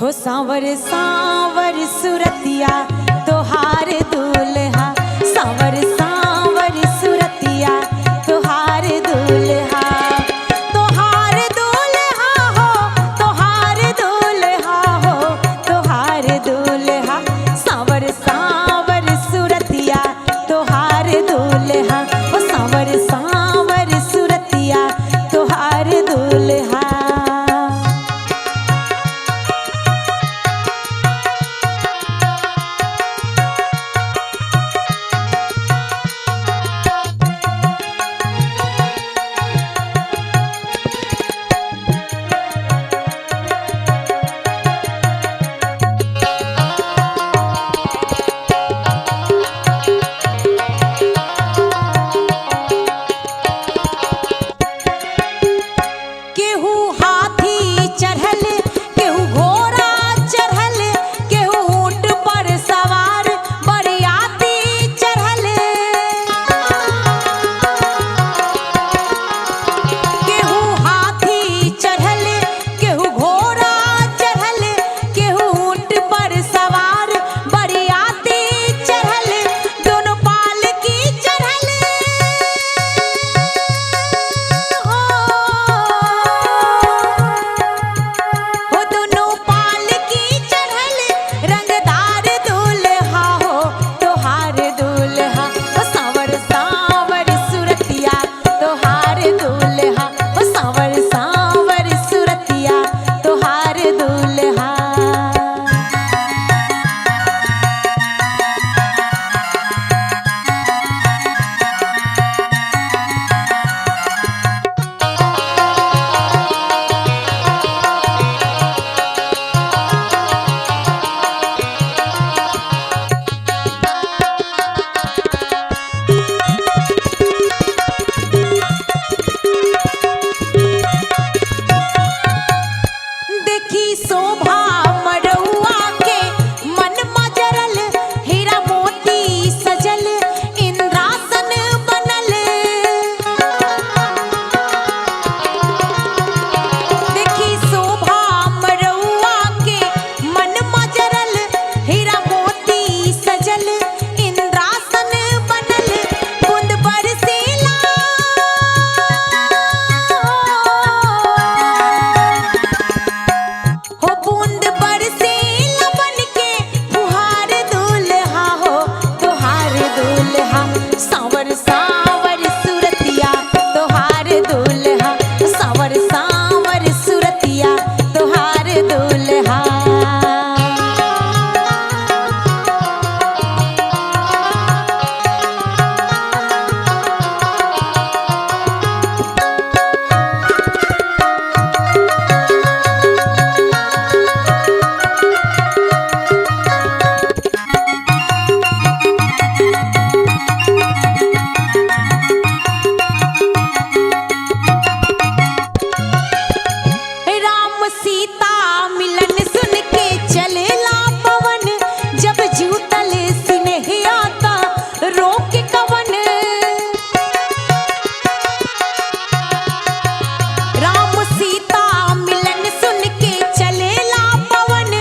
हो सांवर सांवर सुरतिया तोहार दूल्हा, सांवर सांवर सुरतिया तोहार दूल्हा, तोहार दूल्हा हो, तोहार दूल्हा हो, तोहार दूल्हा, सांवर सांवर सुरतिया तोहार दूल्हा, हो सांवर सांवर सुरतिया तोहार दूल्हा। केहू हाथी चढ़ल, केहू घोड़ा चढ़ल, केहू ऊँट पर सवार बरियाती चढ़ल। केहू हाथी चढ़ल, केहू घोड़ा चढ़ल, केहू ऊँट पर सवार बरियाती चढ़ल, दोनों पालकी चढ़ल हो दोनों पालकी चढ़ल, रंगदार दूल्हा हो तोहार दूल्हा, हो सांवर सांवर सुरतिया तोहार दूल्हा, हो सांवर सांवर सुरतिया तोहार दूल्हा। देखी शोभा मड़ुआ के मन मजरल, हीरा मोती सजल इंद्रासन बनल। देखी शोभा मड़ुआ के मन मजरल, हीरा मोती सजल इंद्रासन बनल, बूंद बरसीला हो बूंद बरसीला बन के फुहार दूल्हा हो तोहार दूल्हा, सांवर सांवर सुरतिया तोहार दूल्हा, सांवर सांवर सुरतिया तोहार दूल्हा। राम सीता मिलन सुन के चलेला पवन, जब जूतल स्नेह आता रोक कवन। राम सीता मिलन सुन के चलेला पवन,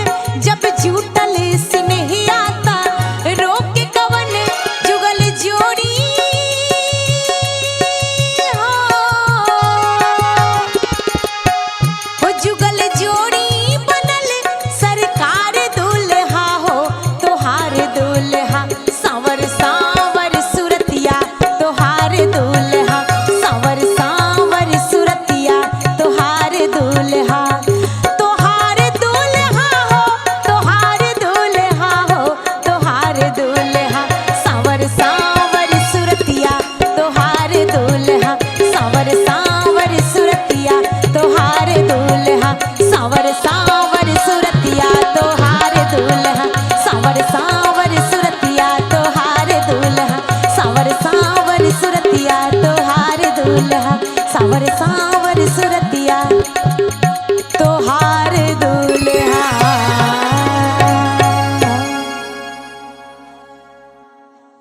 जब जूतल स्नेह आता रोक कवन, जुगल जोड़ी हो, हो जुगल जोड़ी बनल सरकार दूल्हा हो तोहार दूल्हा, सांवर सांवर सुरतिया तोहार दूल्हा, सांवर सांवर सुरतिया तोहार दूल्हा, तोहार दूल्हा हो, तोहार दूल्हा हो, तोहार दूल्हा, सांवर सांवर सुरतिया तोहार दूल्हा, सांवर सांवर सुरतिया तोहार दूल्हा, सांवर सांवर।